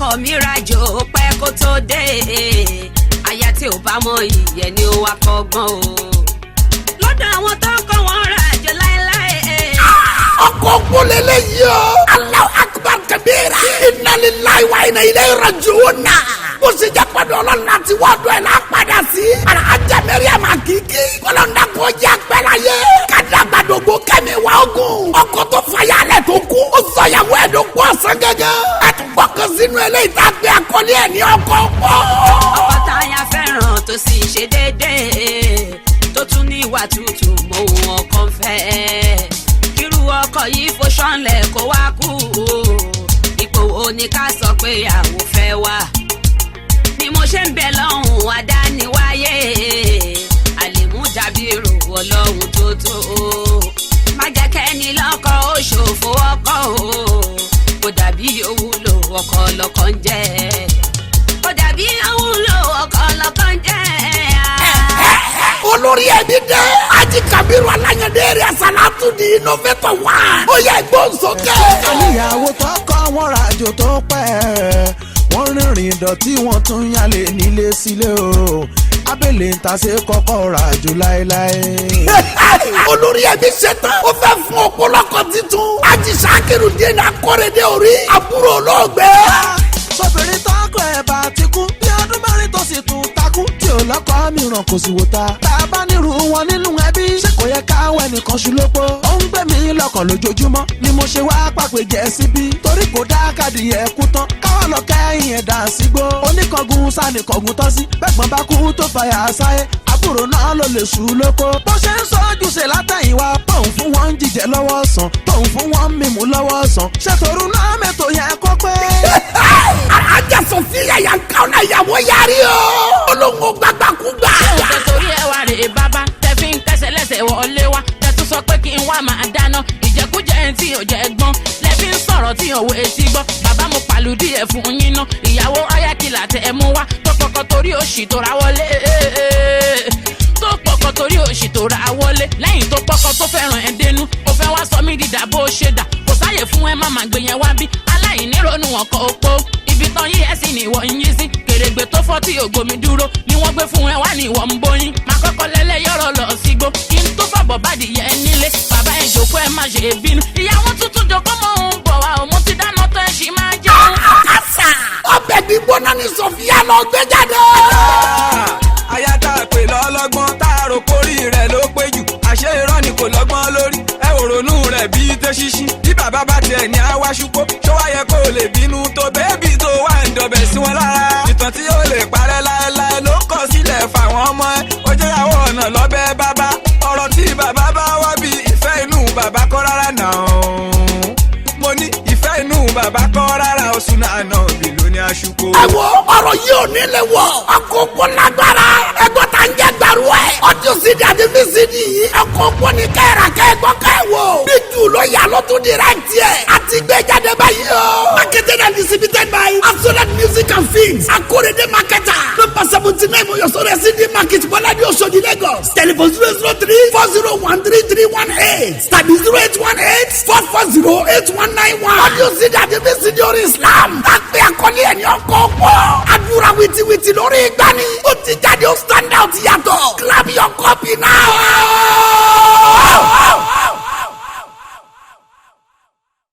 Ọkọ mi rajo pẹ́ kó tó dé. Aya tí ò bá mọ ìyẹn ni ó wá kọ́gbọ́n o. Lọ́dọ̀ àwọn tó ń kọ́ wọn rajo láéláé. Ọkọ̀ ògbólélé yìí o. Allahu akbar kabira. Inna lillahi wa inna ilayhi raji'un. Bó ṣe jẹ́ pẹ̀lú Ọlọ́run láti wá ọdún ẹ̀ la padà sí. Alhaja Mariam Akiki. Kọlọ́ńdà kò jẹ́ àpẹ́láyé. Kádàgbàdógó kẹ́mi wá ogun. Ọkọ̀ tó fàyàlẹ̀ tó kú. Ó sọ̀yàwó ẹ̀ ló kú ọ̀sán gẹ́gẹ́. Ẹ tún gbọ́kàn sínú eléyìí tá a gbé akọ́lé ẹ̀ ní ọkọ̀ pọ̀. Ọkọ táyà fẹ́ràn tó sì ṣe déédéé, tó tún ní ìwà tútù mọ ohun ọkọ ń fẹ́. Kírú ọkọ yìí fò ṣánlẹ̀ kó wá kú, ipò wo ni ká sọ pé àwò fẹ́ wà? Ni mo ṣe ń bẹ lọ́hùn adániwáyé, àlèmúdàbírò Ọlọ́run tó tó, má jẹ́ kẹ́ni lọ́kọ̀ ó ṣòfò ọkọ̀ o. Kò dàbí òwúlò ọkọ̀ lọ́kọ̀ ń jẹ́, kò dàbí òwúlò ọkọ̀ lọ́kọ̀ ń jẹ́. Olórí ẹbí dẹ́. Aji Kabiru Alayande rẹ̀ Asalatu di innovator wa. Ó yẹ gbóhùn sókè. Níyàwó tọkọ wọn ràjò tó pẹ́, wọ́n rìnrìn ìdọ̀tí, wọ́n tún yálè nílé sílé o. Abẹ́lé ń ta ṣe kọ́kọ́ ràjò láéláé. Olórí ẹbí ṣetán. Ó fẹ́ fún ọ̀pọ̀lọpọ̀ titun. Aji Sakiru dín akọ́rẹ́dẹ́ orí. Àbúrò olóògbé. Sọfìnrin tọkọ ẹ̀ bá ti kú bí ọdún 4 tó sì tún takú tí ò lọ́kọ mìíràn, kò sì wò ta. Tá a bá nírú wọn nínú ẹbí, ṣé kò yẹ káwọn ẹnìkan ṣu lópo? Ó ń gbé mi lọ́kàn lójoojúmọ́ ni mo ṣe wá pàpè jẹ́ síbí. Torí kò dá kàdí ẹ̀ kú tán káwọn lọ kẹ́yìn ẹ̀ dà sígbó. Oníkangun sanìkangun tán sí bẹ́gbọ́n bá kú tó fàyà sáyé, àbúrò náà ló lè ṣù lóko. Bó ṣe ń sọ́jú ṣe látẹ̀yìnwá, tóun fún wọn ń jíjẹ lọ́wọ́ sàn, tóun fún wọn ń mímú lọ́wọ́ sàn, ṣètòrú náà mẹ́tò yẹn kó pé. Aja Sọfíà yanka ọ̀nà ìyàwó yarí o. Olóhùn gbàgbàkúgbà. Ṣé torí ẹ wà rè bàbá tẹ fi ń tẹsẹ̀ lẹ́sẹ̀ wọlé wá, tẹ tún sọ pé kí n wá máa dáná ìjẹkújẹ tí ò jẹ gbọ́n lẹ fi ń sọ̀rọ̀ tí ò wo etí gbọ́? Bàbá, mo pàlùdí ẹ̀ fún yín ná. Ìyàwó ayákìlá tẹ ẹ mú wá tó pọkọ torí òṣì tó ra wọlé, tó pọkọ torí òṣì tó ra wọlé, lẹ́yìn tó pọkọ tó fẹ́ràn ẹ̀ dénú, ó fẹ́ wá sọ mí dídà bó ṣe dà. Kò sáyè fún ẹ, má má gbé yẹn wá bí aláìnírònú ọkọ̀ òpó. Ibi tán yí ẹ sí ni ìwọ ń yí sí. Kèrègbè tó fọ́ tí ògbómi dúró ni wọ́n gbé fún ẹ wá ní ìwọ ń bóyin. Má kọ́kọ́ lẹ́lẹ́ yọ̀rọ̀ lọ sígbó kí n tó fàbọ̀ bàdì yẹn nílé. Bàbá ẹ̀ jòkó, ẹ má ṣe bínú. Ìyàwó tuntun jòkó, mọ́ ń bọ̀ wá o, mo ti dáná tán, ẹ ṣì máa jẹun. Kásá. Ọbẹ̀ gbígbóná ni Sọfíà lọ gbé jáde. Aya tá a pè lọ́lọ́gbọ́n, tá a rò kórì rẹ̀ ló pé jù, àṣé irọ́ ni, kò lọ́gbọ́n lórí. Ẹ ò ronú rẹ̀ bíi tẹ́ ṣíṣí. Bí bàbá bá tiẹ̀ ní àwa ṣùkó, ṣó wá yẹ kó o lè bínú tó baby tó wà ń dọ̀bẹ̀ sí wọn lára? Ìtàn tí yóò lè parẹ́ láéláé ló kọ sílẹ̀ fáwọn ọmọ ẹ. Ó jẹ́ ìyàwó ọ̀nà lọ́bẹ̀ bàbá. Ọ̀rọ̀ tí bàbá bá wá bí ìfẹ́ inú bàbá kọ́ rárá náà. Mo ní ìfẹ́ inú bàbá kọ́ rárá, oṣù náà náà bìlú ní aṣùkò. Ẹ wo, ọ̀rọ̀ yìí ò ní lè wọ̀. Ọkọ̀ òpó lágbára. Ẹgbọ́n tá ń jẹ́ gbàrú ẹ̀. Ọdún CD àti VCD yìí. Ọkọ̀ òpó ni kẹ́ra kẹ́gbọ́ kẹ́wò. Bí jù ló yà ló tún direct yẹ. Àti gbé jáde báyìí o. Marketed and distributed by Absolute Music and Films. Akorede Marketer. Number 79 Moyosore CD Market, Bọ́ládé, Oṣodi, Lagos. Telephone 003 401 3318 tàbí 08184408191. Ọdún CD àti VCD orí Islam. Lápẹ́ àkọlé ẹ̀ ní ọkọ̀ òpó. Àdúrà wìtìwìtì lórí ìgbani. Ó ti jáde, ó stand out yàtọ̀. Grab your copy now.